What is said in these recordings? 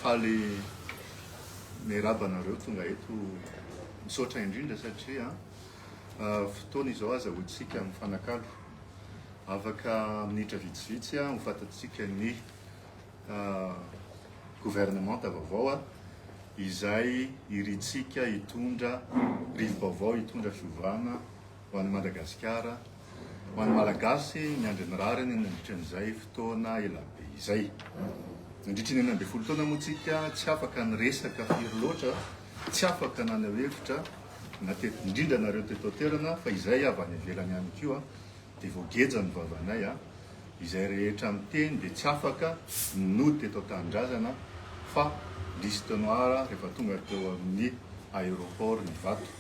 Faly miarahaba anareo tonga eto. Misaotra indrindra satria fotoana izao azahoantsika mifanakalo. Afaka minitra vitsivitsy ho fantatsika ny governemanta vaovao izay irintsika hitondra rivo-baovao, hitondra fiovana ho an'i Madagasikara, ho an'ny Malagasy niandry ny rariny nandritra an'izay fotoana elabe izay. Nandritra ny 16 taona moa tsika tsy afaka niresaka firy loatra, tsy afaka naneho hevitra na teto, indrindra nareo teto an-toerana fa izay avy any ivelany ihany koa dia voageja ny vavanay a! Izay rehetra miteny dia tsy afaka nody teto an-tanindrazana fa liste noire rehefa tonga teo amin'ny aéroport Ivato.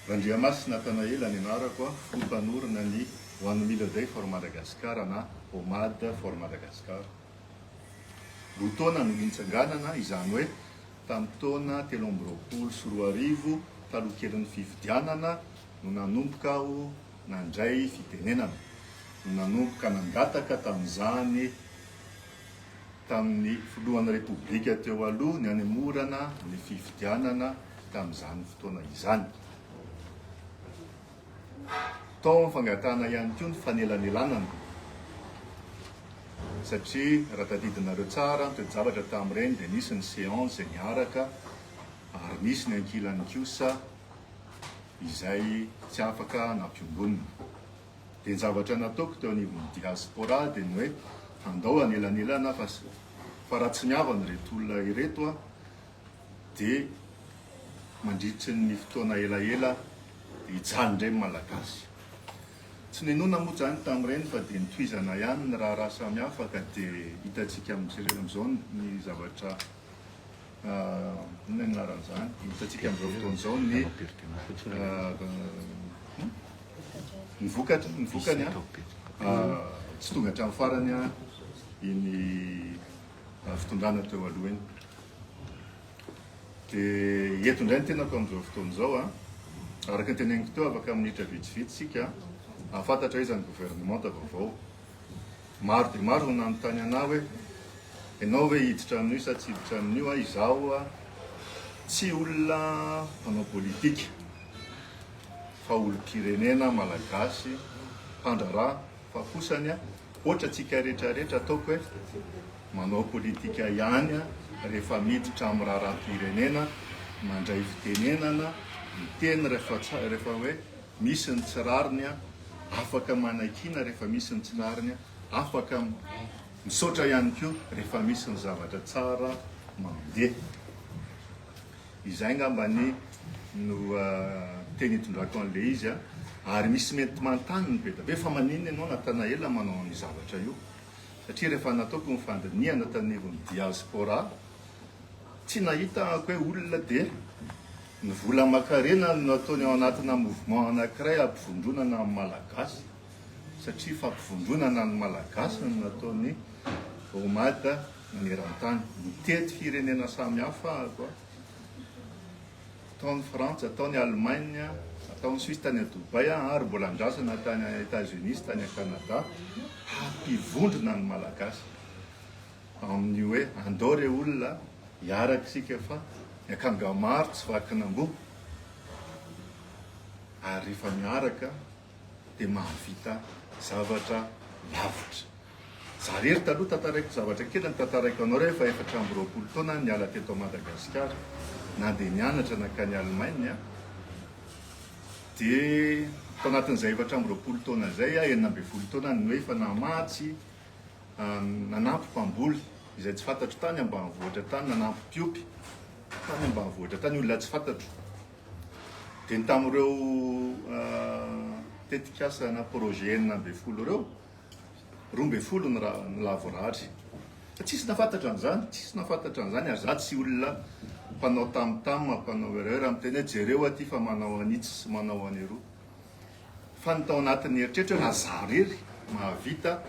Randriamasy Nathanaela ny anarako a, filoha mpanorina ny One Mille Day for Madagascar na OMAD for Madagascar. Roa taona no nitsanganana, izany hoe tamin'ny taona 2023 taloha kelin'ny fifidianana no nanomboka aho nandray fitenenana, no nanomboka nangataka tamin'izany tamin'ny filohan'ny Repoblika teo aloha ny hanemorana ny fifidianana tamin'izany fotoana izany. Tao amin'ny fangatahana ihany koa ny fanelanelanana satria raha tadidinareo tsara ny toe-javatra tamin'ireny dia nisy ny séance izay niaraka ary nisy ny ankilany kosa izay tsy afaka nampiombonina. Dia ny zavatra nataoko teo anivon'ny diaspora dia ny hoe handao hanelanelana fa fa raha tsy mihavana ireto olona ireto dia mandritry ny fotoana elaela dia hijaly indray ny Malagasy. Tsy ninoana moa izany tamin'ireny fa dia nitohizana ihany ny raharaha samihafa ka dia hitantsika amin'izao ny zavatra Inona ny anaran'izany? Hitantsika amin'izao fotoana izao ny ny vokatra, ny vokany an, tsy tonga hatramin'ny farany an iny fitondrana teo aloha iny. Dia eto indray ny tenako amin'izao fotoana izao an, araka ny teneniko teo afaka minitra vitsivitsy isika hahafantatra iza ny governemanta vaovao. Maro dia maro no nanontany anah hoe ianao ve hiditra amin'io sa tsy hiditra amin'io a, izaho tsy olona mpanao politika fa olom-pirenena malagasy mpandraharaha fa kosany hoatra antsika rehetra rehetra ataoko hoe manao politika ihany rehefa miditra amin'ny raharaham-pirenena mandray fitenenana miteny rehefa rehefa hoe misy ny tsy rariny Afaka manakiana rehefa misy ny tsy rariny, afaka misaotra ihany koa rehefa misy ny zavatra tsara mandeha. Izay angambany no teny itondrako an'ilay izy ary misy mety manontany ny be dia be fa maninona ianao Nathanaela manao an'io zavatra io? Satria rehefa nataoko ny fandinihana tanivon'ny diaspora, tsy nahita aho hoe olona dia Ny vola aman-karena no nataony ao anatina mouvement anankiray hampivondronana ny Malagasy, satria fampivondronana ny Malagasy no nataon'ny OMAD maneran-tany. Nitety firenena samihafa aho, tao ny Frantsa, tao ny Allemagne, tao ny Suisse, tany Dubaï ary mbola andrasana tany Etats-Unis sy tany Canada hampivondrona ny Malagasy. Amin'ny hoe andao re olona hiaraka isika fa ny akanga maro tsy vakin'amboa ary rehefa miaraka dia mahavita zavatra lavitra. Za rery taloha tantaraiko zavatra kely ny tantaraiko anao rehefa 24 taona niala teto Madagasikara nandeha nianatra nankany Allemagne dia tao anatin'izay 24 taona izay aho 16 taona no efa namatsy Nanampy mpamboly izay tsy fantatro tany ambanivohitra tany, nanampy mpiompy tany ambanivohitra tany, olona tsy fantatro. Dia ny tamin'ireo tetikasa na projet 16 ireo, 12 ny ny lavorary. Fa tsisy nahafantatra an'izany, tsisy nahafantatra an'izany ary za tsy olona mpanao tam tam, mpanao erreur miteny hoe jereo aty fa manao an'itsy sy manao an'eroa. Fa ny tao anatin'ny eritreritra hoe raha za rery mahavita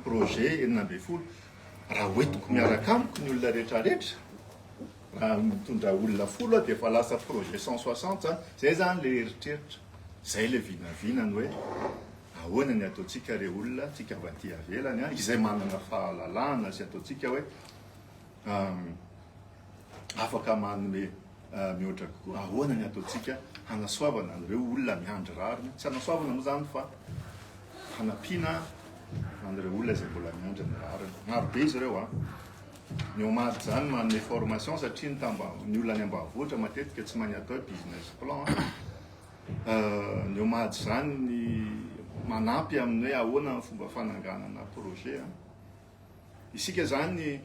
projet 16, raha hoentiko miaraka amiko ny olona rehetra rehetra, raha mitondra olona folo aho dia efa lasa projet 160 zany. Zay zany le eritreritra, zay le vinavina ny hoe ahoana ny ataontsika re olona, tsika avy aty avelany, izay manana fahalalahana sy ataontsika hoe. Afaka manome mihoatra kokoa. Ahoana ny ataontsika hanasoavana an'ireo olona miandry rariny? Tsy hanasoavana moa izany fa hanampiana an'ireo olona izay mbola miandry ny rariny. Maro be izy ireo an. Ny OMAD izany manome formation satria ny tamba, ny olona any ambanivohitra matetika tsy mahay ny atao hoe business plan. Ny OMAD izany manampy amin'ny hoe ahoana ny fomba fananganana projet. Isika izany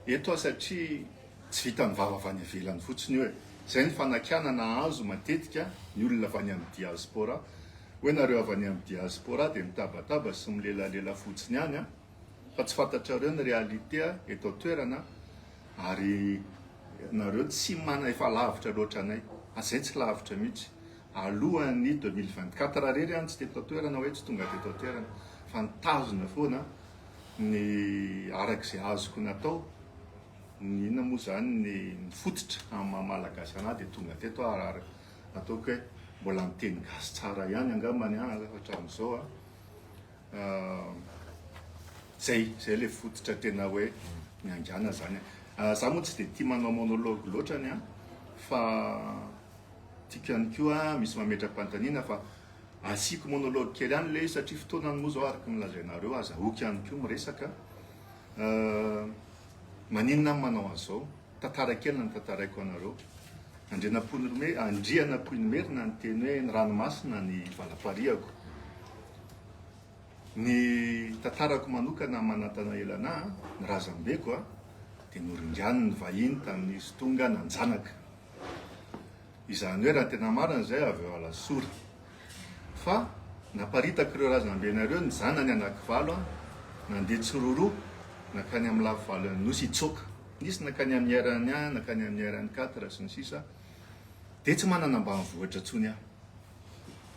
eto satria tsy vitan'ny vava avy any ivelany fotsiny io e. Izay ny fanakianana azo matetika ny olona avy any amin'ny diaspora hoe nareo avy any amin'ny diaspora dia mitabataba sy milelalela fotsiny any an, fa tsy fantatrareo ny réalité eto an-toerana ary nareo tsy mana efa lavitra loatra anay. Izay tsy lavitra mihitsy. Alohan'ny 2024 irery aho no tsy teto an-toerana hoe tsy tonga teto an-toerana fa nitazona foana ny araka izay azoko natao, ny inona moa izany ny fototra amin'ny maha malagasy anah dia tonga teto aho ary ataoko hoe mbola miteny gasy tsara ihany angambany aho hatramin'izao an. Zay, zay le fototra tena hoe niangana zany. Za moa tsy dia tia manao monologue loatra ny ahy fa tiako ihany koa misy mametra-panontaniana fa Asiako monologue kely ihany le izy satria fotoanany moa zao araka ny lazainareo azahoako ihany koa miresaka Maninona aho manao an'izao? Tantara kely no tantaraiko anareo. Andrianampoinimerina Andrianampoinimerina niteny hoe ny ranomasina ny valam-parihako. Ny tantarako manokana manantana ela anah, ny razambeko dia noringanin'ny vahiny tamin'izy tonga nanjanaka. Izany hoe raha tena marina izay avy ao Alasora. Fa naparitak'ireo razambenareo ny zanany anakivalo an, nandeha tsiroaroa nankany amin'ny lafy valon'ny nosy hitsoaka. Nisy nankany amin'ny RN un, nankany amin'ny RN quatre sy ny sisa Dia tsy manana ambanivohitra intsony aho.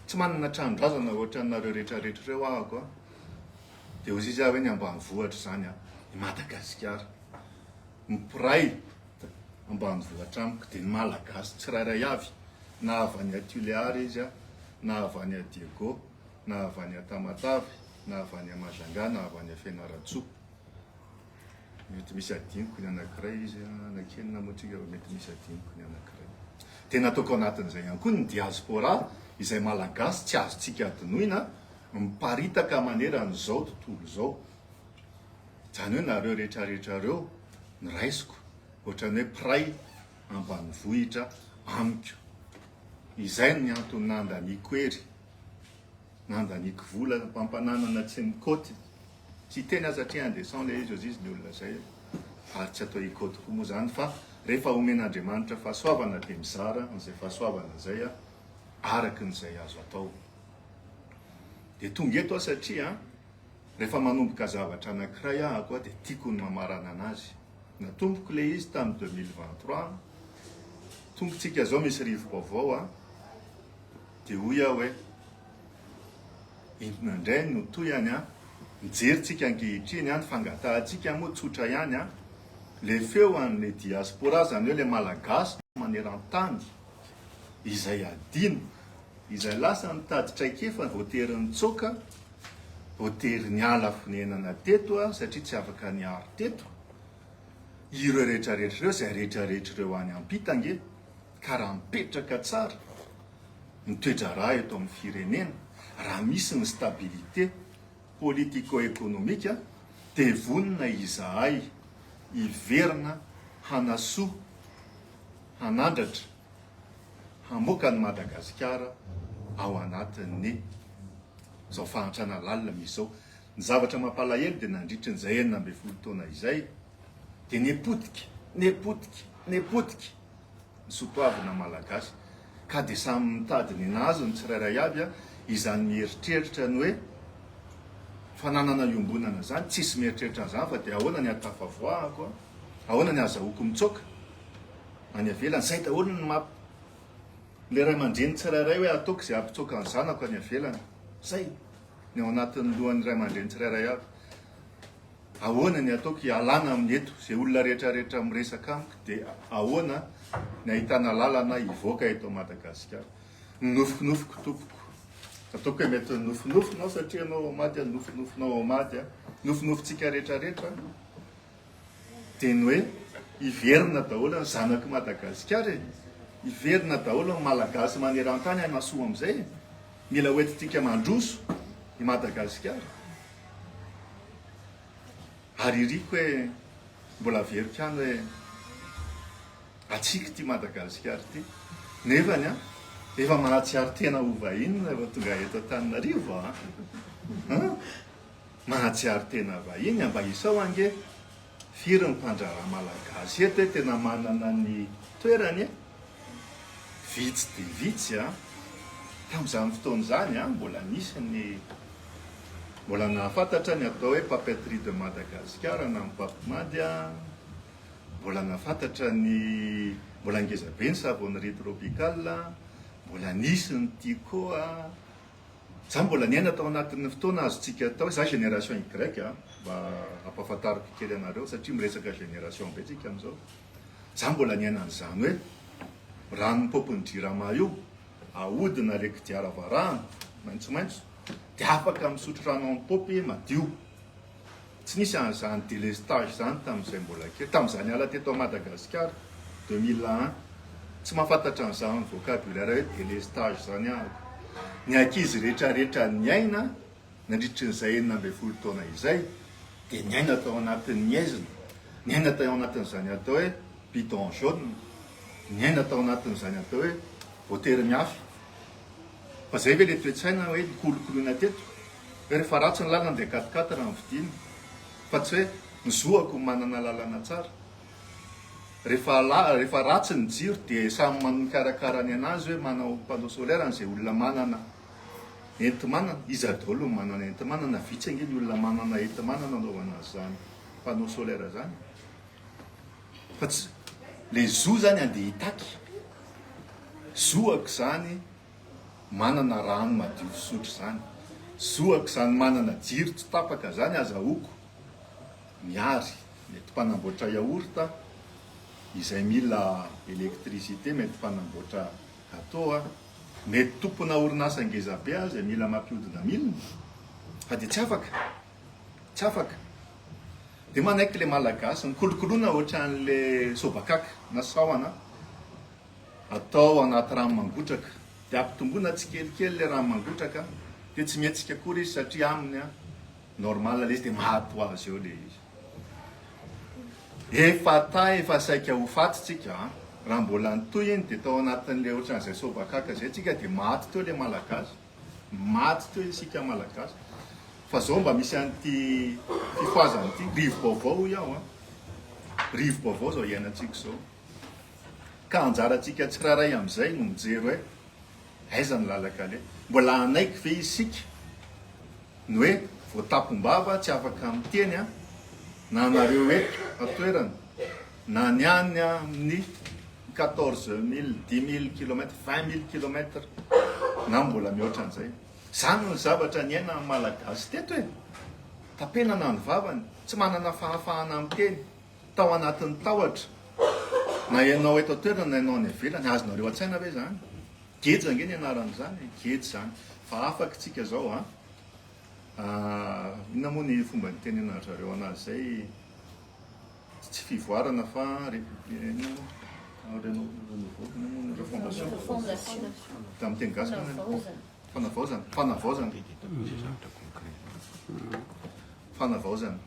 Tsy manana tranon-drazana ohatranareo rehetrarehetra ireo ahako an. Dia hoy izy aho hoe ny ambanivohitra izany an, i Madagasikara. Ny mpiray ambanivohitra amiko dia ny Malagasy tsirairay avy, na avy any Tuléar izy, na avy any Diego, na avy any Tamatave, na avy any Majunga, na avy any Fianarantsoa. Mety misy adinoko ny anankiray izy, anakenina moa tsika fa mety misy adinoko ny anankiray. Dia nataoko anatin'izay ihany koa ny diaspora izay Malagasy tsy azontsika adinoina, miparitaka maneran'izao tontolo izao. Izany hoe nareo rehetrarehetra reo no raisiko ohatran'ny hoe mpiray ambanivohitra amiko. Izay ny antony nandaniako hery, nandaniako vola mpampananana tsy nikaoty, tsy hiteny aho satria indecent le izy ozizy ny olona zay ary tsy atao hikaoty koa moa zany fa rehefa omen'Andriamanitra fahasoavana dia mizara an'izay fahasoavana izay araka ny izay azo atao. Dia tonga eto aho satria Rehefa manomboka zavatra anankiray ahako a dia tiako ny mamarana anazy. Natomboko le izy tamin'ny 2023, tonga tsika zao misy rivo-baovao a, dia hoy aho hoe inona indray no tohiny a, mijery tsika ankehitriny a, ny fangatahantsika moa tsotra ihany a, le feo an'le diaspora zany hoe le malagasy maneran-tany izay adino, izay lasa nitady traikefa voatery nitsoaka, Voatery niala fonenana teto aho satria tsy afaka niaro teto. Ireo rehetra rehetra ireo, izay rehetra rehetra ireo any ampita ange ka raha mipetraka tsara ny toe-draharaha eto amin'ny firenena, raha misy ny stabilité politico-économique dia vonona izahay hiverina hanasoa, hanandratra, hamoaka an'i Madagasikara ao anatin'ny izao fahantrana lalina misy izao. Ny zavatra mampalahelo dia nandritry ny izay 16 taona izay dia nipotika, nipotika, nipotika ny soatoavina malagasy ka dia samy mitady ny nazy ny tsirairay avy izany mieritreritra ny hoe fananana iombonana izany, tsisy mieritreritra an'izany fa dia ahoana ny ahatafavoahako, ahoana ny ahazahoako mitsoaka any avelany, izay daholo ny mamp Le ray aman-dreny tsirairay hoe ataoko izay hampitsoaka ny zanako any ivelany. Zay ny ao anatin'ny lohan'ny ray aman-dreny tsirairay avy. Ahoana ny ataoko hialana amin'ny eto? Izay olona rehetra rehetra miresaka amiko dia ahoana ny ahitana lalana hivoaka eto Madagasikara? Ny nofinofiko tompoko. Ataoko hoe mety nofinofinao satria ianao ao Mady, nofinofinao ao Mady, nofinofintsika rehetra rehetra dia ny hoe. Hiverina daholo ny zanak'i Madagasikara e! Hiverina daholo ny Malagasy maneran-tany hanasoa amin'izay e! Mila hoentintsika mandroso i Madagasikara. Ary iriko hoe mbola averiko ihany hoe antsika ity Madagasikara ity. Nefany an, efa mahatsiaro tena ho vahiny rehefa tonga eto Antananarivo an! Mahatsiaro tena vahiny an! Mba isao ange firy ny mpandraharaha malagasy eto e, tena manana ny toerany e! Vitsy dia vitsy an! Tamin'izany fotoana izany an, mbola nisy ny, mbola nahafantatra ny atao hoe Papeterie de Madagascar na ny Papmad an, mbola nahafantatra ny, mbola ngeza be ny savonnerie tropicale, mbola nisy ny Tiko an. Za mbola niaina tao anatin'ny fotoana azontsika atao hoe, za génération Y a, mba ampahafantariko kely anareo satria miresaka génération be tsika amin'izao. Za mbola niaina an'izany hoe rano paompin'ny jirama io, ahodina le kodiara varahana, maitsomaitso, dia afaka misotro rano amin'ny paompy madio. Tsy nisy an'izany délestage izany tamin'izay mbola kely, tamin'izaho niala teto Madagasikara, 2001. Tsy mahafantatra an'izany vocabulaire hoe délestage izany aho. Ny ankizy rehetrarehetra niaina nandritrin'izay 16 taona izay dia niaina tao anatin'ny haizina, niaina tao anatin'izany atao hoe bidon jaune, niaina tao anatin'izany atao hoe voatery miafy. Fa izay ve ilay toe-tsaina hoe nikolokoloina teto? Hoe rehefa ratsy ny lalana dia quatre quatre no vidiana. Fa tsy hoe ny zoako no manana lalana tsara. Rehefa rehefa ratsy ny jiro dia samy mikarakara ny anazy hoe manao panneau solaire an'izay olona manana enti-manana. Iza daholo no manana enti-manana? Vitsy ange ny olona manana enti-manana anaovana an'izany panneau solaire izany. Fa tsy le zo zany andeha hitaky. Zoako izany manana rano madio fisotro izany, zoako izany manana jiro tsy tapaka izany azahoako mihary, mety mpanamboatra yaourt izay mila électricité, mety mpanamboatra gâteau, mety tompona orinasa ngeza be aza izay mila mampihodina milina fa dia tsy afaka, tsy afaka. Dia manaiky ilay malagasy, ny kolokoloina ohatran'ilay sobakaka na sahona. Atao anaty rano mangotraka dia ampitomboina tsikelikely ilay rano mangotraka dia tsy mihetsika akory izy satria aminy normal ilay izy dia maty ho azy eo ilay izy. Efa tay efa saika ho faty tsika an! Raha mbola nitohy iny dia tao anatin'ilay ohatran'izay sobakaka izay tsika dia maty teo ilay malagasy. Maty teo isika malagasy. Fa zao mba misy an'ity fifohazana ity, rivo-baovao hoy aho an! Rivo-baovao izao iainantsika izao. Ka anjarantsika tsirairay amin'izay no mijery hoe aiza ny lalan-kaleha. Mbola hanaiky ve isika ny hoe voatapom-bava tsy afaka miteny an, na anareo eto an-toerana na ny any amin'ny 14 000, 10 000 kilomètres, 20 000 kilomètres na mbola mihoatra an'izay. Izany no zavatra niainan'ny Malagasy teto e! Tapenana ny vavany, tsy manana fahafahana miteny. Tao anatin'ny tahotra. Na ianao eto an-toerana na ianao any ivelany, azonareo an-tsaina ve izany? Geja ange ny anaran'izany e, geja izany. Fa afaka isika izao an. Inona moa ny fomba nitenenana ry zareo an'azy izay? Tsy fivoarana fa inona moa? Renouveau, inona moa ny refondation? Tamin'ny teny gasy moa ny fanavaozana, fanavaozana. Fanavaozana.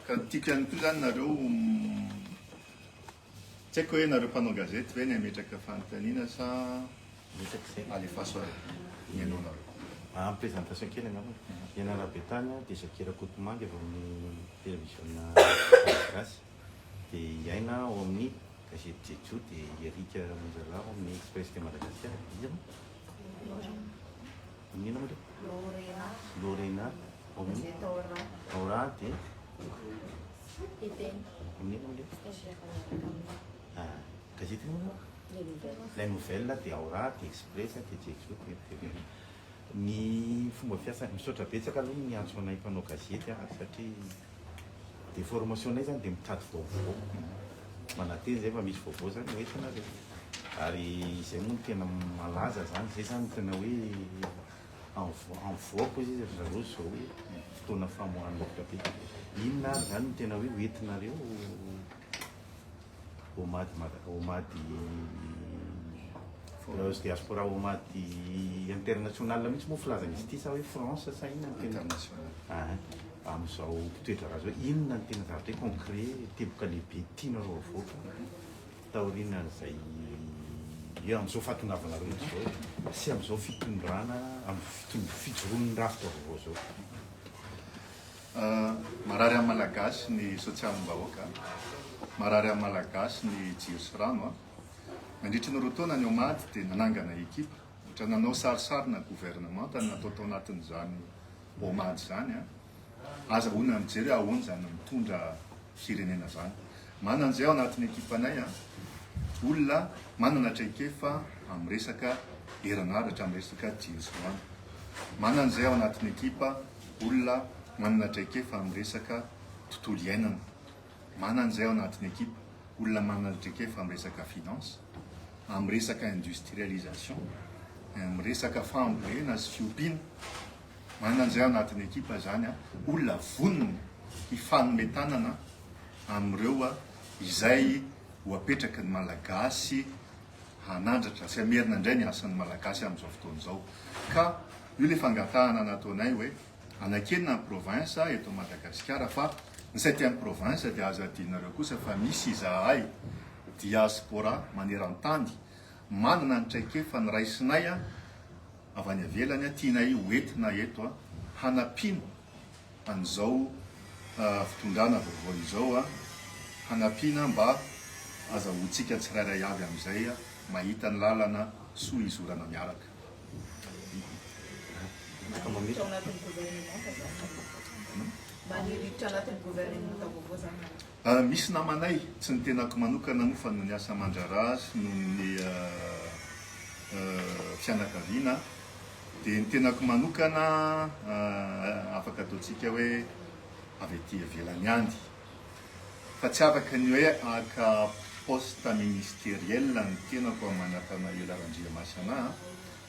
Ka tiako ihany koa zany nareo tsy haiko hoe nareo mpanao gazety ve ny hametraka fanontaniana sa alefaso ary ny anao-nareo. Ampy présentation kely angambany. Ny anarabetany dia Jacques Rakotomanga avy ao amin'ny televiziona malagasy dia i Aina ao amin'ny gazety Jejoo dia i Eric Monjalahy ao amin'ny Express de Madagascar. Iza moa? Inona moa le? Lorena. Lorena. Ao amin'ny? Gazety Aura. Aura dia? Eteny. Amin'ny inona moa le? Stagiaire miaraka aminay. Ah, gazety inona moa? Les Nouvelles. Les Nouvelles dia Aura dia Express dia Jejoo dia TV. Ny fomba fiasa, misaotra betsaka aloha ny niantso anay mpanao gazety ah, satria de formation nay zany dia mitady vaovao. Manantena zay fa misy vaovao zany ho entinareo. Ary izay moa no tena malaza zany, zay zany no tena hoe. Mivoaka hozy izy ry zareo zao hoe fotoana famoahana hevitra be. Inona ary zany no tena hoe hoentinareo Omad Omad diaspora Omad international mihitsy moa filazana izy ity sa hoe France sa inona no tena International. Amin'izao mpitoetra raha zao inona no tena zavatra hoe concret teboka lehibe tianareo avoaka taorianan'izay eo amin'izao fahatongavanareo izao sy amin'izao fitondrana amin'ny fijoroan'ny rafitra vaovao izao? Marary amin'ny Malagasy ny sosialim-bahoaka, marary amin'ny Malagasy ny jiro sy rano. Nandritry ny 2 taona ny OMAD dia nanangana ekipa, ohatra nanao sarisarina governemanta ny natao tao anatin'izany OMAD izany. Azahoana mijery hoe ahoana izany mitondra firenena izany. Manana izay ao anatin'ny ekipanay olona manana traikefa amin'ny resaka herinaratra, amin'ny resaka jiro sy rano. Manana izay ao anatin'ny ekipa olona manana traikefa amin'ny resaka tontolo iainana. Manana izay ao anatin'ny ekipa olona manana traikefa amin'ny resaka finance, amin'ny resaka industrialisation, amin'ny resaka fambolena sy fiompiana. Manana an'izay ao anatin'ny ekipa izany olona vonona hifanome tanana amin'ireo izay ho apetraky ny Malagasy hanandratra sy hamerina indray ny hasin'ny Malagasy amin'izao fotoana izao. Ka io ilay fangatahana nataonay hoe anakenina ny province eto Madagasikara fa ny septième province dia aza adinonareo kosa fa misy izahay diaspora maneran-tany manana ny traikefa noraisinay avy any ivelany tianay ho entina eto hanampiana an'izao fitondrana vaovao izao, hanampiana mba azahoantsika tsirairay avy amin'izay mahita ny lalana soa hizorana miaraka. Maniritra ao anatin'ny gouvernemanta zany. Maniritra anatin'ny gouvernemanta vaovao zany. Misy namanay, tsy ny tenako manokana moa fa noho ny asa aman-draharaha sy noho ny fianakaviana dia ny tenako manokana afaka ataontsika hoe avy aty ivelany ihany fa tsy afaka ny hoe haka poste ministeriel ny tenako amin'ny Manatanaela Randriamasina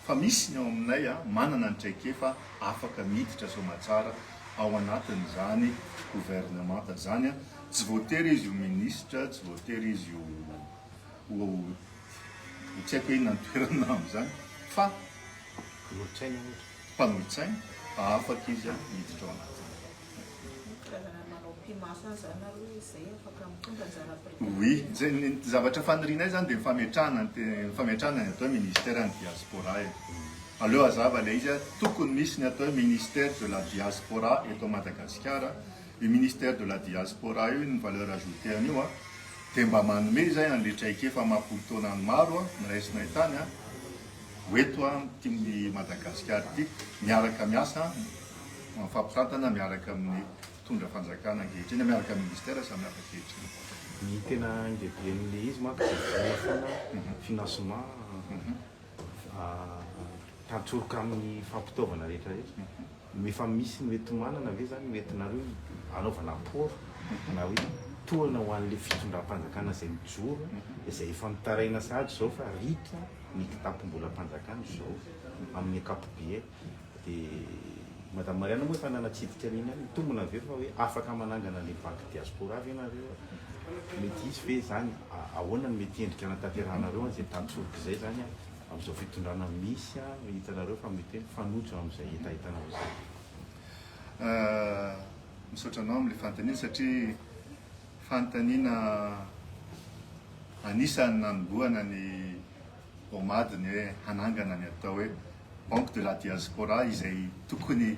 fa misy ny ao aminay manana ny traikefa afaka miditra soamatsara ao anatin'izany gouvernemanta izany, tsy voatery izy ho ministra, tsy voatery izy ho ho tsy haiko hoe inona ny toerana amin'izany fa Mpanolotsaina ohatra. Mpanolotsaina, afaka izy hiditra ao anatiny. Karazana manao pi-maso any zany nareo hoe izay afaka mitondra anjara biriky. Oui, zay ny zavatra fanirianay zany dia ny fametrahana ny fametrahana ny atao hoe ministère ny diaspora e. Aleo hazava ilay izy, tokony misy ny atao hoe ministère de la diaspora eto Madagasikara, io ministère de la diaspora io ny valeur ajoutée an'io dia mba manome izay an'ilay traikefa amam-polo taonany maro noraisinay tany ho eto amin'ity Madagasikara ity miaraka miasa mifampitantana miaraka amin'ny mpitondra fanjakana ankehitriny miaraka amin'ny ministère samihafa ankehitriny. Ny tena aingam-be izy manko dia vola foana financement tantsoroka amin'ny fampitaovana rehetra rehetra. Efa misy ny hoenti-manana ve zany hoentinareo hanaovana apport na hoe tohana ho an'ilay fitondram-panjakana izay mijoro izay efa mitaraina sahady izao fa ritra ny kitapom-bolam-panjakana izao amin'ny ankapobeny dia Madame Marianne moa efa nanatsidika an'iny ihany, mitombina ve fa hoe afaka manangana an'ilay banky diaspora ve nareo? Mety hisy ve izany? Ahoana no mety endrika hanatanterahanareo an'izay tantsoroka izay izany amin'izao fitondrana misy hitanareo fa mety hoe mifanojo amin'izay hetahetanareo izay? Misaotra anao amin'ilay fanontaniana satria fanontaniana anisan'ny nanombohana ny OMAD ny hoe hanangana ny atao hoe Banque de la Diaspora izay tokony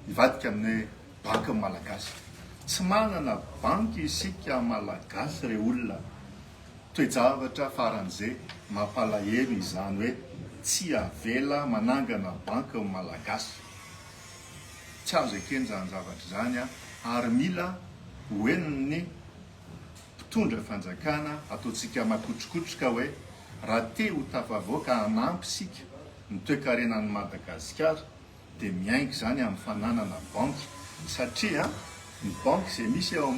hivadika amin'ny hoe bankin'ny Malagasy. Tsy manana banky isika Malagasy re olona. Toe-javatra faran'izay mampalahelo izany hoe tsy avela manangana banky ny Malagasy. Tsy azo ekena izany zavatra izany ary mila ho henon'ny mpitondra fanjakana ataontsika makotrokotroka hoe raha te ho tafavoaka hanampy isika ny toekarenan'i Madagasikara dia miainga izany amin'ny fananana banky satria ny banky izay misy eo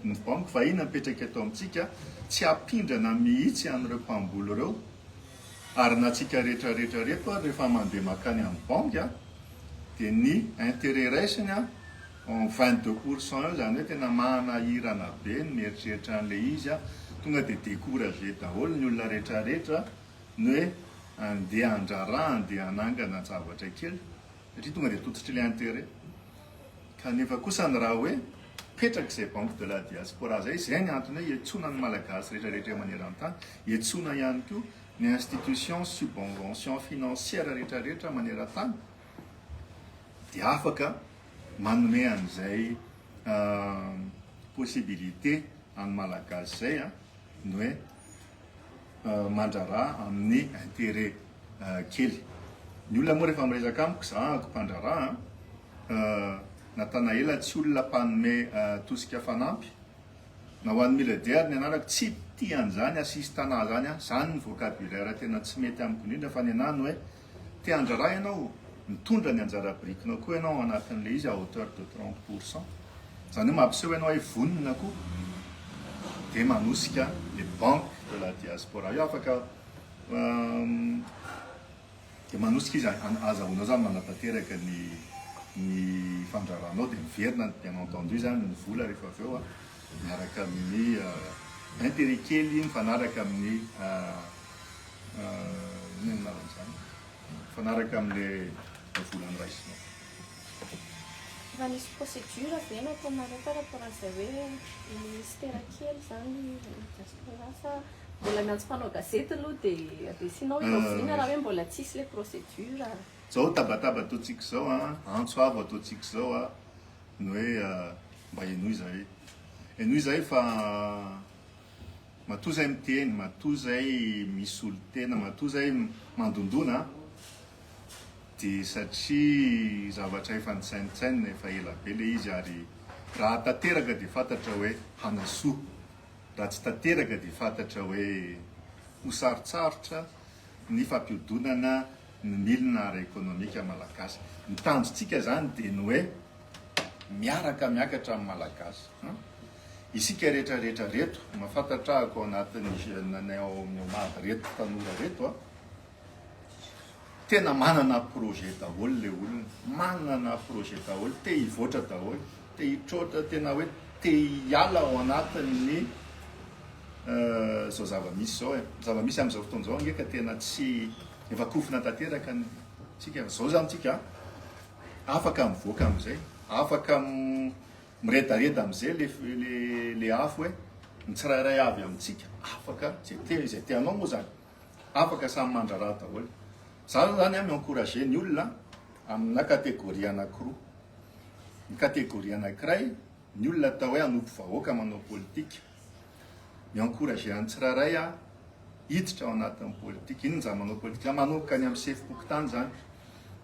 ny banky vahiny mipetraka eto amintsika tsy hampindrana mihitsy an'ireo mpamboly ireo. Ary na tsika rehetra rehetra reto ary rehefa mandeha makany amin'ny banky a, dia ny intérêt raisiny a, en 22% eo, izany hoe tena manahirana be ny mieritreritra an'ilay izy a, tonga dia découragé daholo ny olona rehetra rehetra ny hoe andeha handraharaha, andeha hanangana zavatra kely satria tonga dia tototr'ilay intérêt. Kanefa kosa ny raha hoe mipetraka izay banque de la diaspora izay, izay ny antony hoe iantsoana ny Malagasy rehetra rehetra maneran-tany, iantsoana ihany koa ny institution subvention financière rehetra rehetra maneran-tany dia afaka manome an'izay possibilité an'ny Malagasy izay ny hoe mandraharaha amin'ny intérêt kely. Ny olona moa rehefa miresaka amiko, zahako mpandraharaha, Natanaela tsy olona mpanome tosika fanampy, na ho an'i Milady ary ny anarako, tsy tia an'izany assistana zany aho, zany ny vocabulaire tena tsy mety amiko indrindra fa ny anah ny hoe te handraharaha ianao, mitondra ny anjara birikinao koa ianao ao anatin'ilay izy à hauteur de 30%, zany hoe mampiseho ianao hoe vonona koa dia manosika le banque de la diaspora io afaka Dia manosika izy azahoanao zany manatanteraka ny ny fandraranao dia miverina bien entendu zany ny vola rehefa avy eo miaraka amin'ny intérêt kely mifanaraka amin'ny inona ny anaran'izany mifanaraka amin'ilay vola noraisinao. Efa nisy procédure ve nataonareo par rapport an'izay hoe ministera kely zany ny diaspora sa Mbola miantso mpanao gazety aloha dia adresinao hoe rahoviana raha hoe mbola tsisy ilay procédure. Zao tabataba ataontsika izao an, antso avo ataontsika izao an, ny hoe mba henoy zahay. Henoy zahay fa matoa zahay miteny, matoa zahay misolo tena, matoa zahay mandondona dia satria zavatra efa nitsainitsainina efa ela be ilay izy ary raha tanteraka dia fantatra hoe hanasoa. Raha tsy tanteraka dia fantatra hoe ho sarotsarotra ny fampiodonana ny milina ara-ekonomika malagasy. Ny tanjontsika izany dia ny hoe miaraka miakatra amin'ny Malagasy. Isika rehetra rehetra reto, mahafantatra ahako ao anatin'ny jeune anay ao amin'ny OMAD reto tanora reto a, tena manana projet daholo le olona, manana projet daholo, te hivoatra daholo. Te hitroatra tena hoe te hiala ao anatin'ny zao zava-misy zao e. Zava-misy amin'izao fotoana izao ange ka tena tsy efa kofona tanteraka ny tsika. Zao zany tsika afaka mivoaka amin'izay, afaka miredareda amin'izay le le le afo hoe ny tsirairay avy amintsika afaka zay te izay te hanao moa zany afaka samy mandraraha daholo. Za zany a mi-encourager ny olona amina catégorie anankiroa. Ny catégorie anankiray, ny olona atao hoe hanompo vahoaka manao politika. Mi-encourager an'ny tsirairay aho hiditra ao anatin'ny politika. Inona izany manao politika? Manomboka any amin'ny sefom-pokontany izany.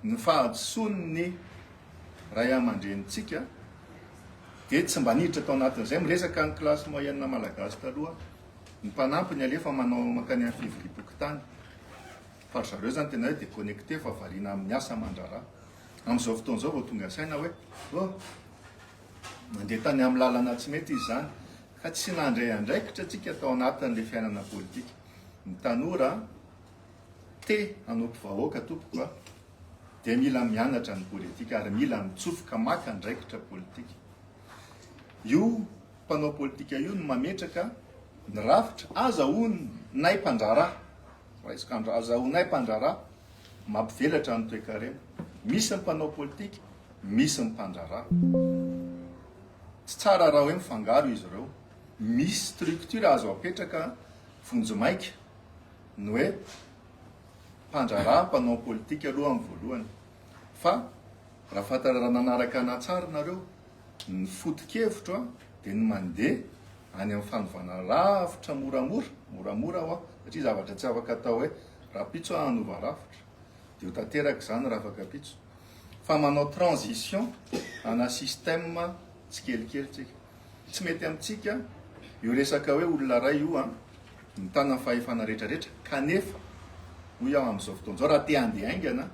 Ny fahadisoan'ny ray aman-drenintsika dia tsy mba niditra tao anatin'izay. Miresaka ny classe moyenne malagasy taloha, ny mpanampy ny alefa manao mankany amin'ny fivoriam-pokontany. Fa ry zareo izany tena hoe déconnecté fa variana amin'ny asa aman-draharaha. Amin'izao fotoana izao vao tonga saina hoe oh, nandeha tany amin'ny lalana tsy mety izy izany, ka tsy nandray andraikitra tsika tao anatin'ilay fiainana politika. Ny tanora te hanompo vahoaka tompoko a, dia mila mianatra ny politika ary mila mitsofoka maka andraikitra politika. Io mpanao politika io no mametraka ny rafitra, azahoanay mpandraharaha, raisiko andro, azahoanay mpandraharaha Mampivelatra ny toekarena. Misy ny mpanao politika, misy ny mpandraharaha. Tsy tsara raha hoe mifangaro izy ireo. Misy structure azo apetraka vonjimaika ny hoe mpandraharaha, mpanao politika aloha amin'ny voalohany. Fa raha fantara raha nanaraka anà tsara nareo, ny foto-kevitro dia ny mandeha any amin'ny fanovana rafitra moramora, moramora hoa, satria zavatra tsy afaka atao hoe rahampitso aho hanova rafitra, dia ho tanteraka izany rafakampitso, fa manao transition ana système tsikelikely tsika. Tsy mety amintsika io resaka hoe olona iray io an, mitana ny fahefana rehetra rehetra, kanefa hoy aho amin'izao fotoana izao, raha te handeha haingana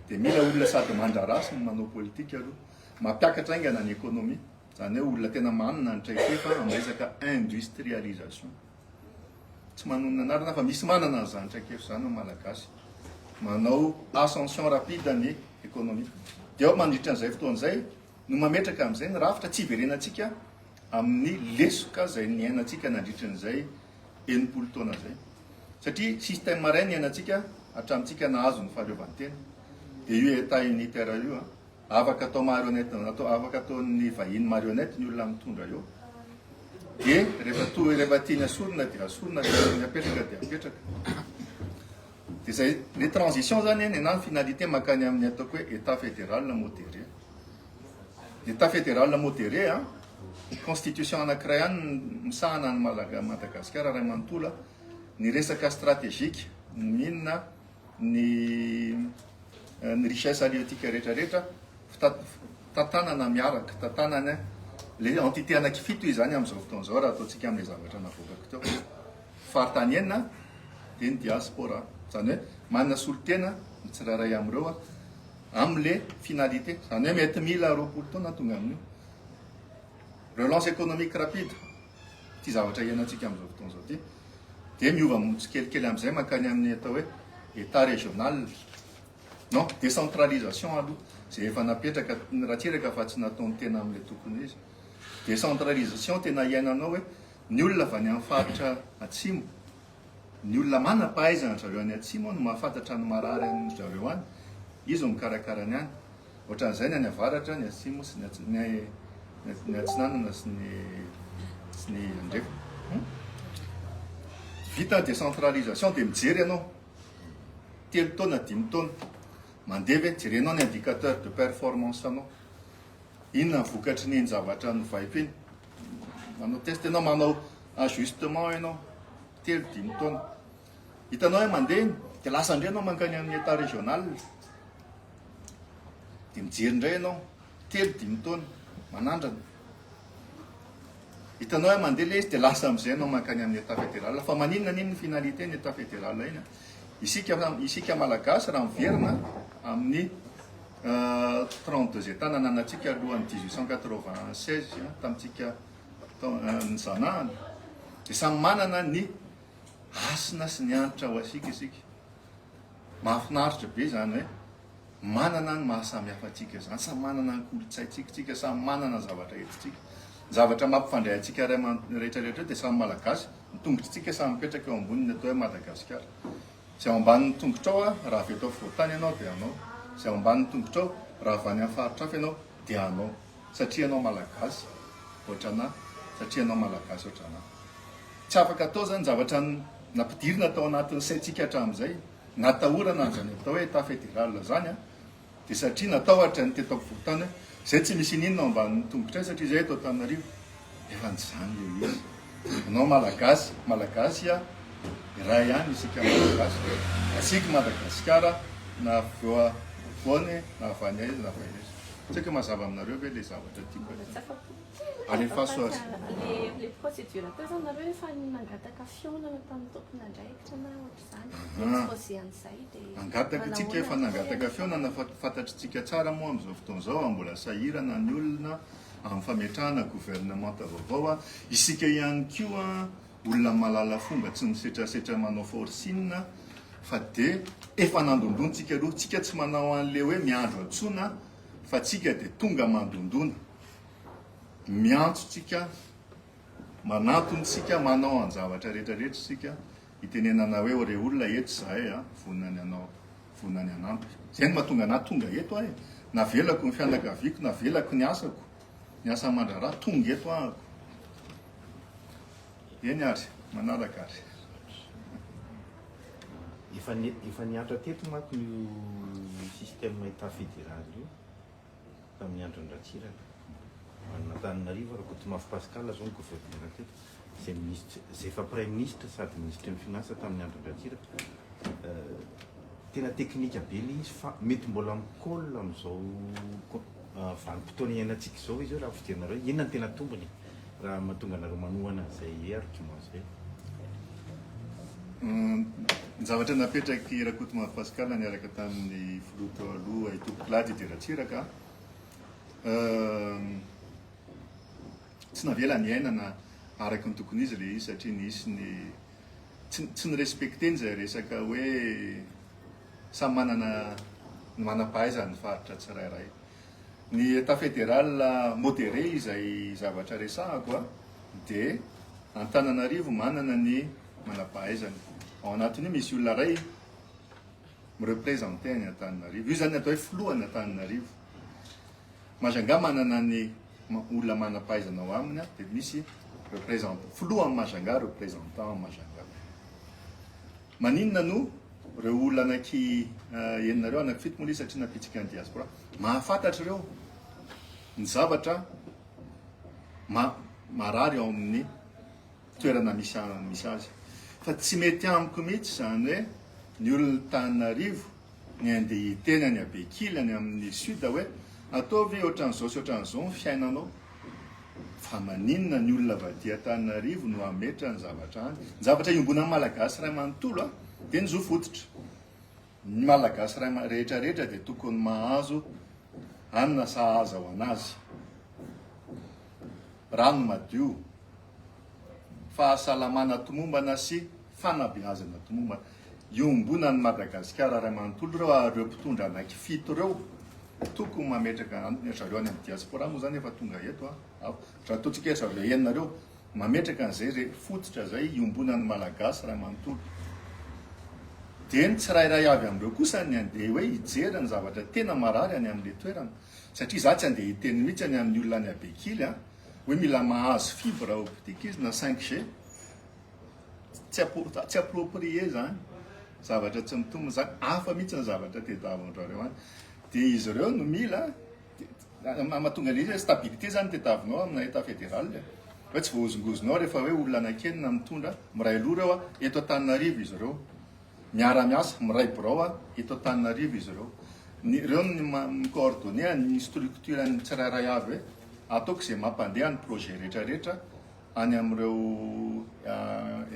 dia mila olona sady mandraharaha sy manao politika aloha, mampiakatra haingana ny économie. Izany hoe olona tena manana ny traikefa amin'ny resaka industrialisation. Tsy manonona anarana fa misy manana an'izany traikefa izany ny Malagasy. Manao ascension rapide ny économie. Dia ao mandritra an'izay fotoana izay no mametraka amin'izay ny rafitra tsy hiverenantsika amin'ny lesoka izay niainantsika nandritra an'izay 60 taona izay. Satria système iray niainantsika hatramintsika nahazo ny fahaleovantena. Dia io état unitaire io an. Afaka atao marionnette, atao afaka ataon'ny vahiny marionnette ny olona mitondra eo. Dia rehefa to rehefa tiany asorina dia asorina, rehefa tiany apetraka dia apetraka. Dia zay le transition zany ny anahy finalité mankany amin'ny ataoko hoe état fédéral modéré. État fédéral modéré a, constitution anankiray ihany misahana an'i Malaga Madagasikara ray manontolo ny resaka stratégique ny mine ny ny richesse halieutique rehetra rehetra tantanana miaraka, tantanana le entité anaky fito izany amin'izao fotoana izao raha ataontsika amin'ilay zavatra navoakako teo. Faritany enina dia ny diaspora. Izany hoe manana solontena ny tsirairay amin'ireo amin'le finalité. Izany hoe mety mila 20 taona tonga amin'io. Relance économique rapide. Ity zavatra iainantsika amin'izao fotoana izao ity dia miova tsikelikely amin'izay mankany amin'ny atao hoe état régional. Non, décentralisation aloha izay efa napetraka ny Ratsiraka fa tsy nataony tena amin'ilay tokony izy. Décentralisation tena iainanao hoe ny olona avy any amin'ny faritra atsimo, ny olona manam-pahaizana ry zareo any atsimo no mahafantatra ny marary an-dry zareo any, izy no mikarakara ny any. Ohatran'izay ny any avaratra, ny atsimo sy ny ny atsinanana sy ny sy ny andrefa. Vita ny décentralisation dia mijery ianao. 3 taona, 5 taona. Mandeha ve? Jerenao ny indicateur de performance anao. Inona ny vokatry ny iny zavatra novaiko iny? Manao test ianao, manao ajustement ianao. 3, 5 taona. Hitanao hoe mandeha iny, dia lasa indray ianao mankany amin'ny état régional. Dia mijery indray ianao, 3, 5 taona, manandrana. Hitanao hoe mandeha ilay izy dia lasa amin'izay ianao mankany amin'ny état fédéral. Fa maninona anie ny finalité ny état fédéral iny? Isika, isika Malagasy raha miverina amin'ny 32 états nananantsika alohan'ny 1896 tamintsika nizanahana dia samy manana ny hasina sy ny hanitra ho asika isika. Mahafinaritra be izany hoe manana ny maha samy hafa antsika izany, samy manana ny kolontsaintsika isika, samy manana ny zavatra entintsika. Ny zavatra mampifandray antsika ray aman rehetra rehetra eo dia samy Malagasy, ny tongotritsika samy mipetraka eo ambonin'ny atao hoe Madagasikara. Izay ao ambanin'ny tongotrao raha avy eto afovoan-tany ianao dia anao, izay ao ambanin'ny tongotrao raha avy any amin'ny faritra hafa ianao dia anao, satria ianao Malagasy ohatranà, satria ianao Malagasy ohatranà. Tsy afaka atao izany zavatra nampidirina tao anatin'ny saintsika hatramin'izay. Natahorana an'izany atao hoe Etat fédéral izany an, dia satria natahotra ny teto ampovoan-tany hoe izay tsy misy ininona ao ambanin'ny tongotray satria izay eto Antananarivo. Efa nijanona eo izy. Anao Malagasy, Malagasy a, iray ihany isika Malagasy. Asiako Madagasikara na avy eo afovoany na avy any aiza na avy aiza. Tsy haiko hoe mazava aminareo ve ilay zavatra tiako atao. Alefaso azy. Le procédure teo zany nareo efa nangataka fihaonana tamin'ny tompon'andraikitra na ohatr'izany exposé an'izay dia Nangataka tsika efa nangataka fihaonana fa fantatritsika tsara moa amin'izao fotoana izao mbola sahirana ny olona amin'ny fametrahana gouvernemanta vaovao. Isika ihany koa olona mahalala fomba tsy misetrasetra manao forcing fa dia efa nandondona tsika aloha. Tsika tsy manao an'le hoe miandro antsoina fa tsika dia tonga mandondona. Miantso tsika, manantona tsika, manao an-javatra rehetra rehetra isika, itenenana hoe o re olona eto izahay a, vonona ny hanao, vonona ny hanampy. Izay no mahatonga anah tonga eto aho e. Navelako ny fianakaviako, navelako ny asako, ny asa aman-draharaha, tonga eto ahako. Eny ary, manaraka ary. Efa efa nihatra teto manko io système état fédéral io. tamin'ny andron'i Ratsiraka. An'Antananarivo, Rakotomavo Pascal zao ny gouverneur teto, izay minisitry, izay efa praiminisitra sady minisitry ny finances tamin'ny andron-dRatsiraka. Tena teknika be ilay izy fa mety mbola mi-colle amin'izao vanim-potoana iainantsika izao izy io raha fijerinareo. Inona no tena tombony raha mahatonga anareo manohana an'izay argument izay? Ny zavatra napetrak'i Rakotomavo Pascal niaraka tamin'ny filoha teo aloha Itompokolahy Didier Ratsiraka, tsy navela niainana araka ny tokony izy ilay izy satria nisy ny Tsy tsy ni-respecter-ny izay resaka hoe samy manana ny manam-pahaizany ny faritra tsirairay. Ny Etat fédéral modéré izay zavatra resahako a, dia Antananarivo manana ny manam-pahaizany. Ao anatin'io misy olona iray mi-représenter an'i Antananarivo. Io izany ny atao hoe filohan'Antananarivo. Majunga manana ny olona manam-pahaizana ao aminy dia misy représentant, filohan'i Majunga, représentant Majunga. Maninona no ireo olona anaky enina ireo, anaky fito moa ilay izy satria nampitsika ny diaspora, mahafantatra ireo ny zavatra marary ao amin'ny toerana misy misy azy. Fa tsy mety amiko mihitsy izany hoe ny olona Antananarivo ny andeha hiteny any Bekily any amin'ny sud hoe ataovy ohatran'izao sy ohatran'izao ny fiainanao. Fa maninona ny olona avy aty Antananarivo no hametra ny zavatra any? Ny zavatra iombonan'ny Malagasy iray manontolo dia ny zo fototra. Ny Malagasy iray rehetra rehetra dia tokony mahazo hanina sahaza ho an'azy. Rano madio, fahasalamana tomombana sy fanabeazana tomombana. Iombonan'i Madagasikara iray manontolo ireo ary ireo mpitondra anaiky fito ireo tokony mametraka, ry zareo any amin'ny diaspora moa izany efa tonga eto an, raha ataontsika hoe ry zareo enina ireo, mametraka an'izay re fototra izay iombonan'ny Malagasy iray manontolo. Dia ny tsirairay avy amin'ireo kosa ny andeha hoe hijery ny zavatra tena marary any amin'ilay toerana. Satria izaho tsy andeha hiteny mihitsy any amin'ny olona any Bekily an, hoe mila mahazo fibre optique izy na 5G. Tsy tsy approprié zany. Zavatra tsy mitombina zany. Hafa mihitsy ny zavatra tediavin-dry zareo any. Dia izy ireo no mila mahatonga ilay izy hoe stabilité zany tediavinao amina état fédéral e. Hoe tsy voahozongozonao rehefa hoe olona anankenina mitondra, miray loha ireo a, eto Antananarivo izy ireo. Miara-miasa, miray birao a, eto Antananarivo izy ireo. Ny ireo no mi-coordonner ny structure ny tsirairay avy hoe ataoko izay mampandeha ny projet rehetra rehetra any amin'ireo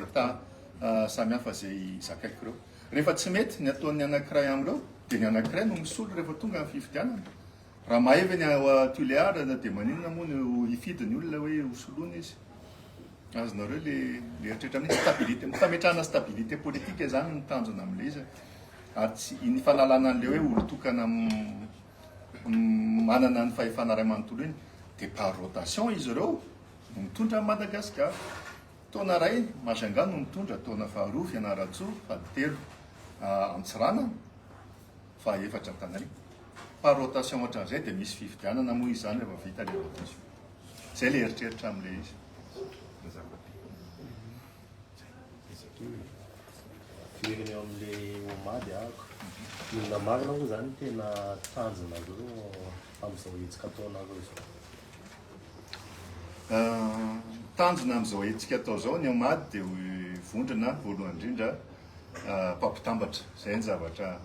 Etat samihafa izay zakaiko ireo. Rehefa tsy mety ny ataon'ny anankiray amin'ireo dia ny anankiray no misolo rehefa tonga ny fifidianana. Raha mahay ve ny ao Tuléar dia maninona moa no hifidy ny olona hoe hosoloina izy? Azonareo le le eritreritra amin'iny stabilité, fametrahana stabilité politique izany ny tanjona amin'ilay izy ary tsy ny fanalana an'ilay hoe olon-tokana manana ny fahefana iray manontolo iny dia par rotation izy ireo no mitondra an'i Madagasikara. Taona iray Majunga no mitondra, taona faharoa Fianarantsoa, fahatelo Antsiranana, fahaefatra Antananarivo. Par rotation ohatran'izay dia misy fifidianana moa izany rehefa vita ilay rotation. Izay ilay eritreritra amin'ilay izy. Mazava be. Verina eo amin'ilay OMAD ahako. Inona marina moa izany tena tanjonareo amin'izao hetsika ataonareo izao? Tanjona amin'izao hetsika atao izao, ny OMAD dia vondrona voalohany indrindra mpampitambatra. Izay ny zavatra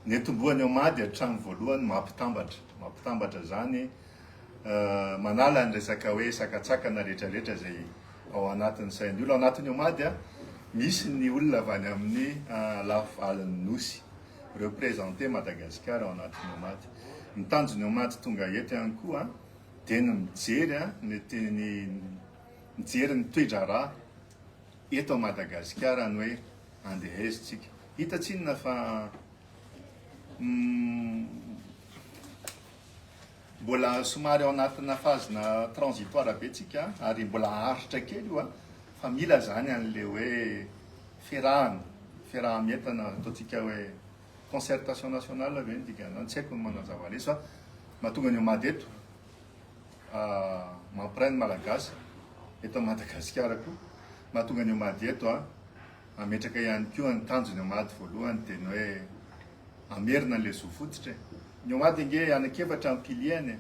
netombohan'ny OMAD hatramin'ny voalohany, mampitambatra. Mampitambatra izany, manala ny resaka hoe sakantsakana rehetrarehetra izay ao anatin'ny sain'ny olona. Ao anatin'ny OMAD, misy ny olona avy any amin'ny lafivalin'ny Nosy, représenter Madagasikara ao anatin'ny OMAD. Ny tanjon'ny OMAD tonga eto ihany koa dia ny mijery ny ny mijery ny toe-draharaha eto Madagasikara ny hoe andeha aiza tsika. Hita tsinona fa mbola somary ao anatina phase-na transitoire be tsika ary mbola haharitra kely io fa mila zany an'le hoe fiarahana, fiaraha-mientana ataontsika hoe concertation nationale ve ny dikan'izany, tsy haiko ny manazava an'izy fa mahatonga ny OMAD eto mampiray ny Malagasy eto Madagasikara koa, mahatonga ny OMAD eto hametraka ihany koa ny tanjon'ny OMAD voalohany dia ny hoe hamerina an'ilay zo fototra e. Ny OMAD ange anankiefatra ny pilier-ny e,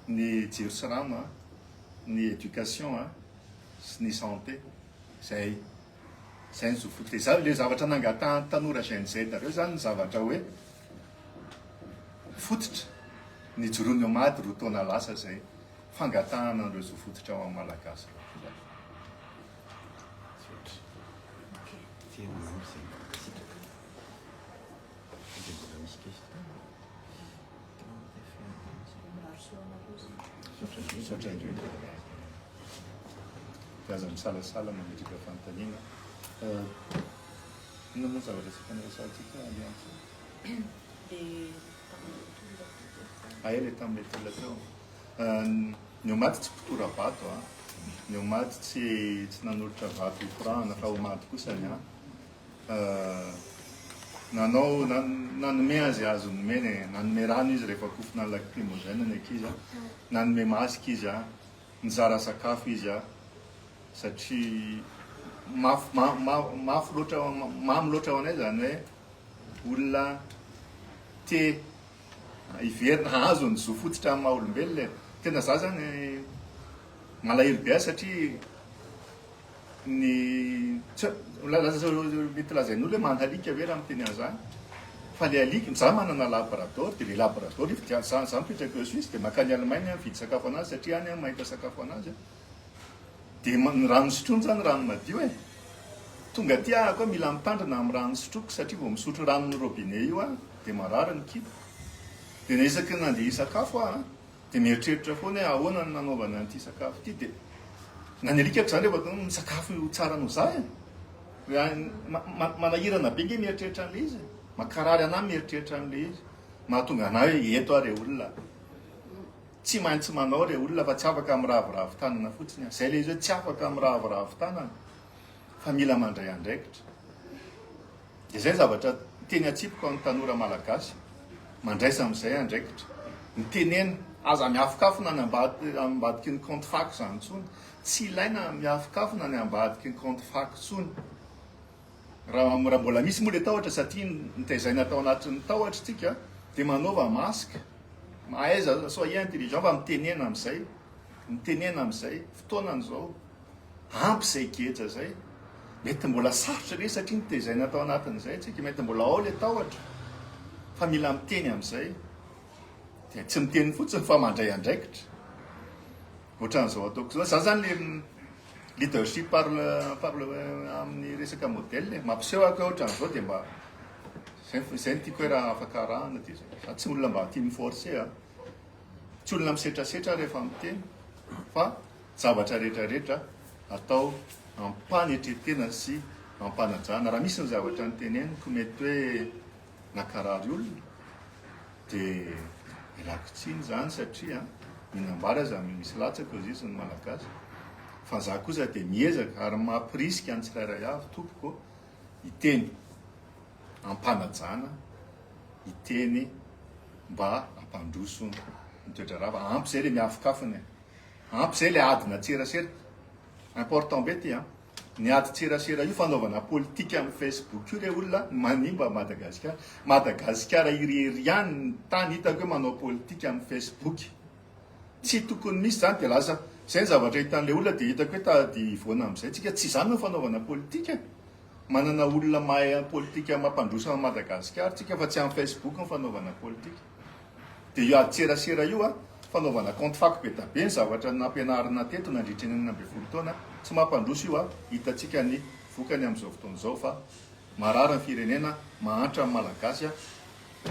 ny jiro sy rano, ny éducation sy ny santé, izay. Zay ny zo fototra. Izany le zavatra nangatahan'ny tanora Gen Z reo zany ny zavatra hoe fototra nijoroan'ny OMAD 2 taona lasa zay. Fangatahana an'ireo zo fototra ho an'ny Malagasy ireo. Misaotra indrindra. Dia aza misalasala mametraka fanontaniana. Inona moa ny zavatra tsy efa noresahantsika Alliance? Ah, ilay tamin'ilay tolona teo. Ny OMAD tsy mpitora-bato a. Ny OMAD tsy tsy nanolotra vato hitorahana fa OMAD kosa ny ahy. Nanao nanome azy azo nomena e. Nanome rano izy rehefa kofona ny lacrymogène ny ankizy a. Nanome masque izy a. Nizara sakafo izy a. Satria mafy mafy loatra mamy loatra ho anay izany hoe olona te hiverina hahazo ny zo fototra amin'ny maha olombelona e. Tena za zany malahelo be ahy satria ny tsy lasa mety lazain'olona hoe manalika ve raha miteny an'izany fa le alika za manana labrador de le labrador io dia za za mipetraka eo Suisse de mankany Allemagne aho mividy sakafo anazy satria any aho mahita sakafo anazy de ny rano sotroiny zany rano madio e. Tonga aty aho koa mila mitandrina amin'ny rano sotroiko satria vao misotro ranon'ny robinet io aho dia marary ny kibo. Dia na isaky ny nandeha hisakafo aho dia mieritreritra foana hoe ahoana no nanaovana an'ity sakafo ity dia na ny alikako izany rehefa tonga misakafo tsara noho za e. Manahirana be nge mieritreritra an'ilay izy e. Mankarary an'ahy mieritreritra an'ilay izy. Mahatonga an'ahy hoe eto aho re olona. Tsy maintsy manao re olona fa tsy afaka miraviravy tanana fotsiny aho. Izay ilay izy hoe tsy afaka miraviravy tanana. Fa mila mandray andraikitra. Dia izay ny zavatra teny atsipiko amin'ny tanora malagasy. Mandraisa amin'izay andraikitra. Mitenena. Aza miafokafona any ambadiky ny compte fako izany intsony. Tsy ilaina miafokafona any ambadiky ny compte fako intsony. Raha mbola misy moa ilay tahotra satria nitezaina tao anatin'ny tahotra isika dia manaova masque. Mahaiza, soyez intelligent fa mitenena amin'izay. Mitenena amin'izay. Fotoanany izao. Ampy izay geja izay. Mety mbola sarotra ve satria notezaina tao anatin'izay tsika, mety mbola ao ilay tahotra fa mila miteny amin'izay. Dia tsy miteny fotsiny fa mandray andraikitra. Ohatran'izao ataoko izao. Za zany le leadership par le, par le amin'ny resaka modèle e. Mampiseho aho hoe ohatran'izao dia mba izay izay no tiako hoe raha afaka arahana dia izay. Za tsy olona mba tia mi-forcer a. Tsy olona misetrasetra aho rehefa miteny fa Zavatra rehetra rehetra atao am-panetren-tena sy am-panajana. Raha misy ny zavatra noteneniko mety hoe nakarary olona dia ialako tsiny izany satria mihinam-bary aza misy latsaka hozy izy ny Malagasy. Fa za kosa dia miezaka ary mampirisika ny tsirairay avy tompoko hiteny am-panajana, hiteny mba hampandroso ny toetra-draharaha. Fa ampy izay ilay miafokafona e. Ampy zay le adina tserasera. Important be ty an. Ny ady tserasera io fanaovana politika amin'ny Facebook io re olona manimba Madagasikara. Madagasikara irery ihany ny tany hitako hoe manao politika amin'ny Facebook. Tsy tokony misy zany de lasa zay ny zavatra hitan'le olona de hitako hoe tady hivoana amin'izay tsika. Tsy zany no fanaovana politika. Manana olona mahay politika mampandroso an'i Madagasikara tsika fa tsy amin'ny Facebook ny fanaovana politika. Dia io ady-tserasera io a, fanaovana compte fako be da be ny zavatra nampianarina teto nandritry ny 16 taona, tsy mampandroso io a, hitantsika ny vokany amin'izao fotoana izao fa marary ny firenena, mahantra ny Malagasy a,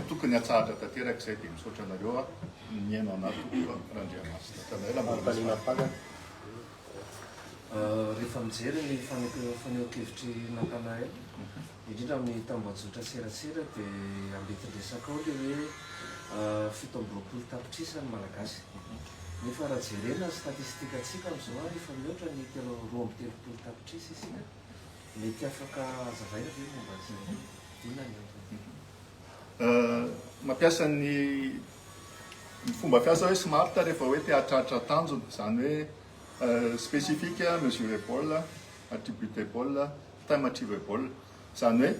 tokony hatsahatra tanteraka izay, dia misaotra anareo a, mihaino anah tompoko a, Randriamasina Tanaela mbola misy Fanontaniana farany. Rehefa mijery ny fanehoan-kevitr'i Nathanael, indrindra amin'ny tambajotra serasera dia ambentin-dresaka ao ilay hoe 27 tapitrisa ny Malagasy. Nefa raha jerena ny statistikantsika amin'izao efa mihoatra ny 32 tapitrisa isika. Mety afaka hazavaina ve ny momba an'izay? Inona ny antony? Mampiasa ny fomba fiasa hoe smart rehefa hoe te hahatratra tanjona, izany hoe specific, measurable, attributable, time achievable. Izany hoe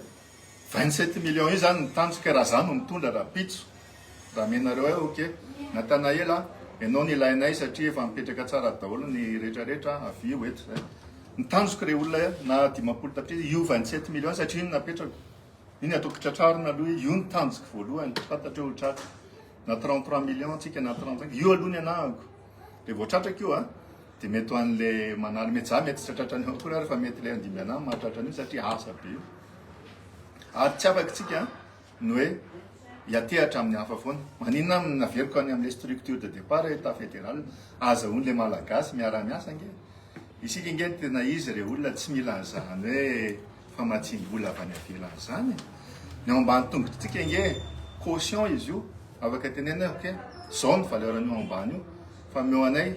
27 millions io izany ny tanjoko raha za no mitondra rahampitso. Raha amenareo ahy ok. Nathanael a, ianao no ilainay satria efa mipetraka tsara daholo ny rehetra rehetra, avia ho eto zay. Ny tanjoko re olona na 50 tapitrisa, io 27 millions satria io no napetrako. Io ny ataoko tratrarina aloha, io ny tanjoko voalohany, tsy fantatro hoe ho tratra. Na 33 millions tsika na 35, io aloha ny anahako. Dia vao tratrako io a, dia mety ho an'ilay manala, mety za mety tsy hatratra an'io akory ary fa mety ilay handimby anahy mahatratra an'io satria asa be io. Ary tsy afaka tsika ny hoe hiatehatra amin'ny hafa foana. Maninona aho naveriko any amin'ilay structure de départ état fédéral, azahoan'ilay malagasy miara-miasa ange. Isika ange ny tena izy re olona tsy mila an'izany hoe. famatsiam-bola avy any ivelany izany e. Ny ao ambany tongotritsika ange caution izy io, afaka tenenina hoe ok, zao ny valeur an'io ambany io, fa omeo anay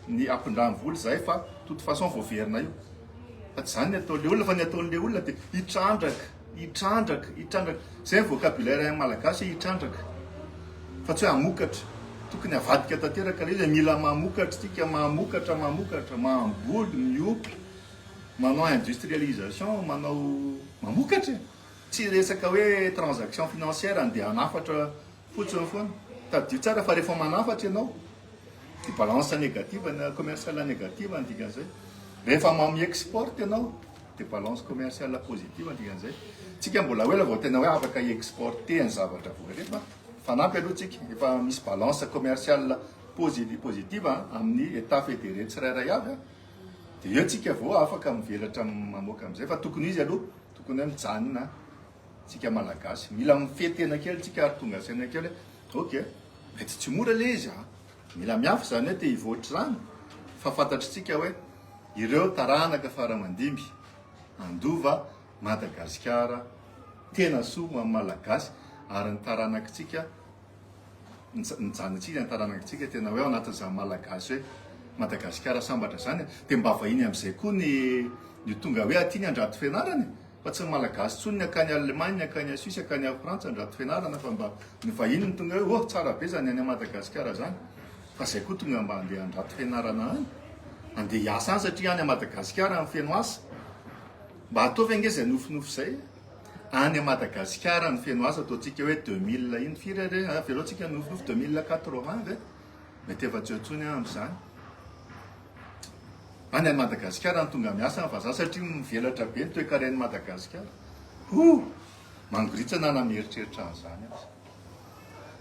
ny ampindrano vola izahay fa toute façon voaverina io. Fa tsy izany ny ataon'ilay olona fa ny ataon'ilay olona dia hitrandraka, hitrandraka, hitrandraka. Izay ny vocabulaire hain'ny Malagasy hoe hitrandraka. Fa tsy hoe hamokatra. Tokony havadika tanteraka ilay izy hoe mila mamokatra isika, mamokatra, mamokatra, mamboly, miompy, manao industrialisation, manao mamokatra e. Tsy resaka hoe transaction financière andeha hanafatra fotsiny foana. Tadidio tsara fa rehefa manafatra ianao dia balance négative na commerciale négative ny dikan'izay. Rehefa mi-exporte ianao dia balance commerciale positive ny dikan'izay. Tsika mbola ho ela vao tena hoe afaka hi-exporter ny zavatra voa fa fanampy aloha tsika efa misy balance commerciale positive amin'ny état fédéré tsirairay avy dia eo tsika vao afaka mivelatra mamoaka amin'izay fa tokony izy aloha tokony hoe mijanona tsika Malagasy mila mifehy tena kely tsika ary tonga saina kely hoe ok mety tsy mora le izy a, mila miafy izany hoe te hivoatra izany fa fantatritsika hoe ireo taranaka fara aman-dimby handova Madagasikara tena soa ho an'ny Malagasy ary ny taranakitsika Mijanona ny taranakitsika tena hoe ao anatin'izany Malagasy hoe Madagasikara sambatra izany e. Dia mba vahiny amin'izay koa ny ny tonga hoe aty ny andrato fianarana e. Fa tsy ny Malagasy intsony ny akany Allemagne, ny akany Suisse, akany Frantsa andrato fianarana fa mba ny vahiny no tonga hoe oh tsara be izany any Madagasikara izany. Fa izay koa tonga mba andeha andrato fianarana any. Andeha hiasa any satria any Madagasikara no feno asa. Mba ataovy ange izay nofinofy izay e. Any Madagasikara ny feno asa ataontsika hoe 2000 ino firy re avelao tsika nofinofy 2080 ve? Mety efa tsy eo intsony aho amin'izany. Any Madagasikara no tonga miasa ny vazaha satria mivelatra be ny toekaren'i Madagasikara. Ho! Mangoritsana na mieritreritra an'izany aza.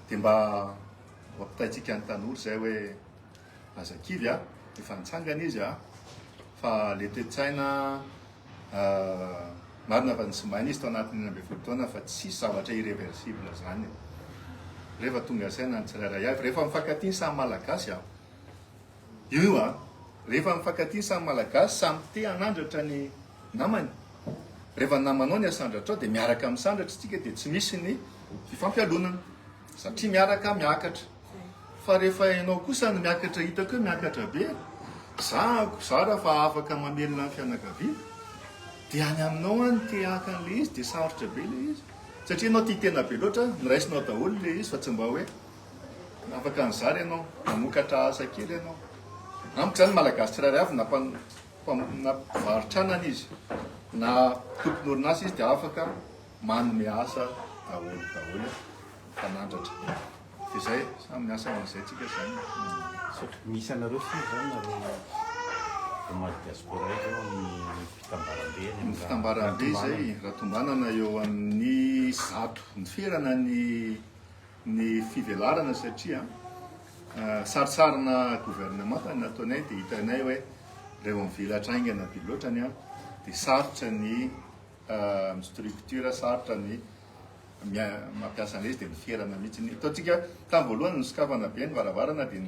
Dia mba ho ampitaintsika ny tanora izay hoe aza kivy a, efa nitsangana izy a, fa le toe-tsaina Marina fa nisimbaina izy tao anatin'ny 16 taona fa tsisy zavatra irreversible zany e. Rehefa tonga saina ny tsirairay avy, rehefa mifankatia ny samy Malagasy a. Io io a. Rehefa mifankatia ny samy Malagasy, samy te hanandratra ny namany. Rehefa ny namanao ny asandratrao dia miaraka misandratra isika dia tsy misy ny fifampialonana satria miaraka miakatra. Fa rehefa ianao kosa no miakatra hitako hoe miakatra be, zahako zara fa afaka mamelona ny fianakaviako, dia any aminao any te haka an'ilay izy dia sarotra be ilay izy. Satria ianao tia tena be loatra, noraisinao daholo ilay izy fa tsy mba hoe afaka nizara ianao, namokatra asa kely ianao. Amiko izany Malagasy tsirairay avy na na mpivarotra anana izy na tompon'orinasa izy dia afaka manome asa daholo daholo mpanandratra. Dia zay, samy miasa ho an'izay tsika zany. Misaotra. Misy anareo firy zany nareo omaly diaspora io zao amin'ny fitambarambe any Ny amin'ny fitambarambe izay raha tombanana eo amin'ny 100 miferana ny ny fivelarana satria sarintsarina gouvernemanta ny nataonay dia hitanay hoe rehefa mivelatra haingana be loatra ny dia sarotra ny structure, sarotra ny mampiasa an'ilay izy dia niferana mihitsy. Ny ataontsika tamin'ny voalohany nosokafana be ny varavarana dia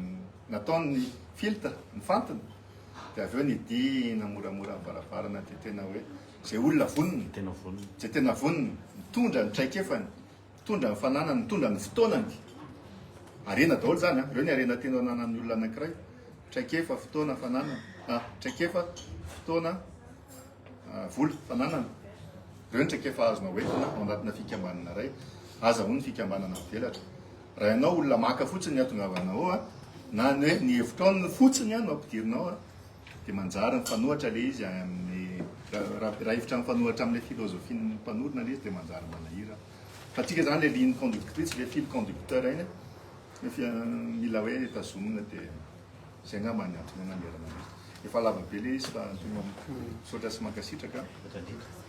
natao ny filtre, ny fantina, dia avy eo nidina moramora ny varavarana dia tena hoe izay olona vonona, tena vonona, izay tena vonona, mitondra ny traikefany, mitondra ny fananany, mitondra ny fotoanany. Harena daholo izany an, ireo ny harena tena ananan'ny olona anankiray, traikefa, fotoana, fananana, ah, traikefa, fotoana, Vola, fananana. Ireo ny traikefa azonao entina ao anatina fikambanana iray. Azahoa ny fikambanana mivelatra. Raha ianao olona maka fotsiny ny hatongavanao ao, na ny hoe ny hevitrao no fotsiny no ampidirinao ao, dia manjary mifanohitra ilay izy amin'ny, raha hevitra mifanohitra amin'ilay filozofian'ny mpanorina ilay izy dia manjary manahirana. Fa antsika izany ilay ligne conductrice, ilay fil conducteur iny, mila hoe tazomina dia. Zay angamba ny antony hanamerana anazy. Efa lava be le izy fa misaotra sy mankasitraka. Misaotra indrindra.